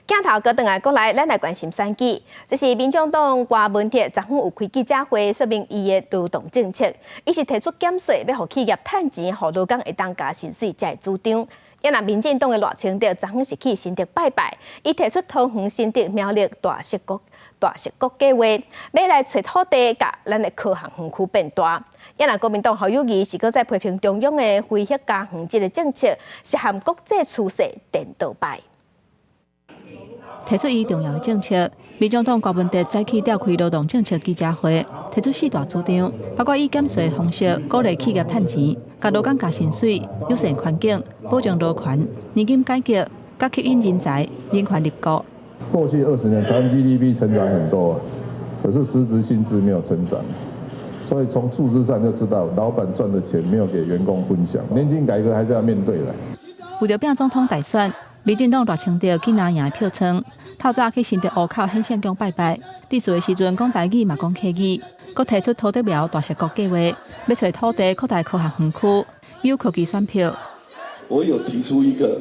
鏡頭閣轉來國內，咱來關心選舉。這是民眾黨柯文哲昨昏有開記者會，說明伊的勞動政策。伊是提出減稅，欲予企業趁錢，予勞工會當加薪水，這個主張。啊若民進黨的賴清德昨昏是去新竹拜拜，伊提出桃園、新竹、苗栗大矽谷計劃，欲來揣土地，共咱的科學園區變大。啊若國民黨侯友宜是閣再批評中央的非核家園這个政策，是和國際趨勢顛倒擺。提出伊重要的政策，民眾黨柯文哲早起召開勞動政策記者會，提出四大主張，包括以減稅方式鼓勵企業趁錢，共勞工加薪水、友善環境、保障勞權、年金改革、佮吸引人才、人權立國。過去20年，台灣 GDP 成長很多，可是實質薪資沒有成長，所以從數字上就知道，老闆賺的錢沒有給員工分享。年金改革還是要面對的。為著拼總統大選，民進黨賴清德去拿贏票倉，透早去新竹湖口顯聖宮拜拜。致辭的時陣講台語嘛講客語，閣提出桃竹苗大矽谷計劃，欲揣土地擴大科學園區，有科技選票。我有提出一個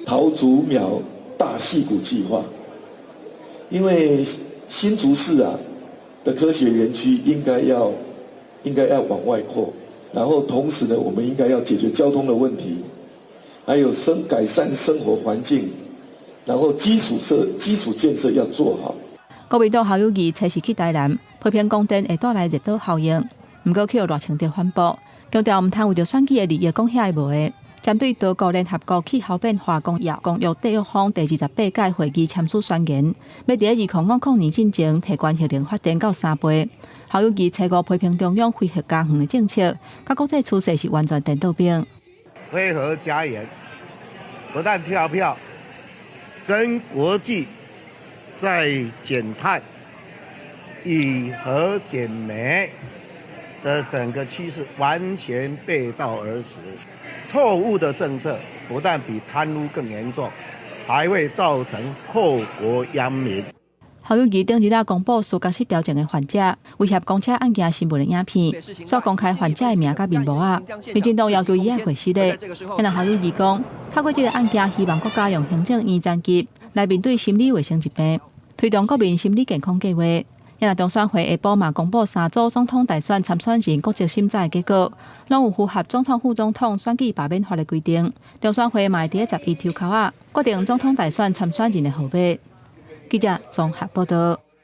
桃竹苗大矽谷計劃，因為新竹市啊的科學園區應該要往外擴，然後同時呢，我們應該要解決交通的問題。還有改善生活環境，然後基礎建設要做好。國民黨侯友宜初時去台南，批評光電會帶來熱島效應，毋過去予賴清德反駁，強調毋通為著選舉的利益講遐的無的。針對多國聯合國氣候變化公約締約方第28屆會議簽署宣言，欲佇2050年進前提懸核能發電到3倍。侯友宜初五批評中央非核家園的政策，佮國際趨勢是完全顛倒反。非核家園不但跳票，跟國際在減碳、以核減煤的整個趨勢完全背道而馳。錯誤的政策不但比貪污更嚴重，還會造成禍國殃民。侯友宜頂日仔公布思覺失調症的患者威脅公車案件新聞的影片，煞公開患者的名佮面簿仔。民進黨要求伊愛回實咧。啊侯友宜講，透過這个案件，希望國家用行政院層級來面對心理衛生疾病，推動國民心理健康計劃。啊中選會下晡嘛公布三組總統大選參選人國籍審查的結果，攏有符合總統、副總統選舉罷免法的規定。中選會嘛會佇11抽籤仔，決定總統大選參選人的號碼。記者綜合報道。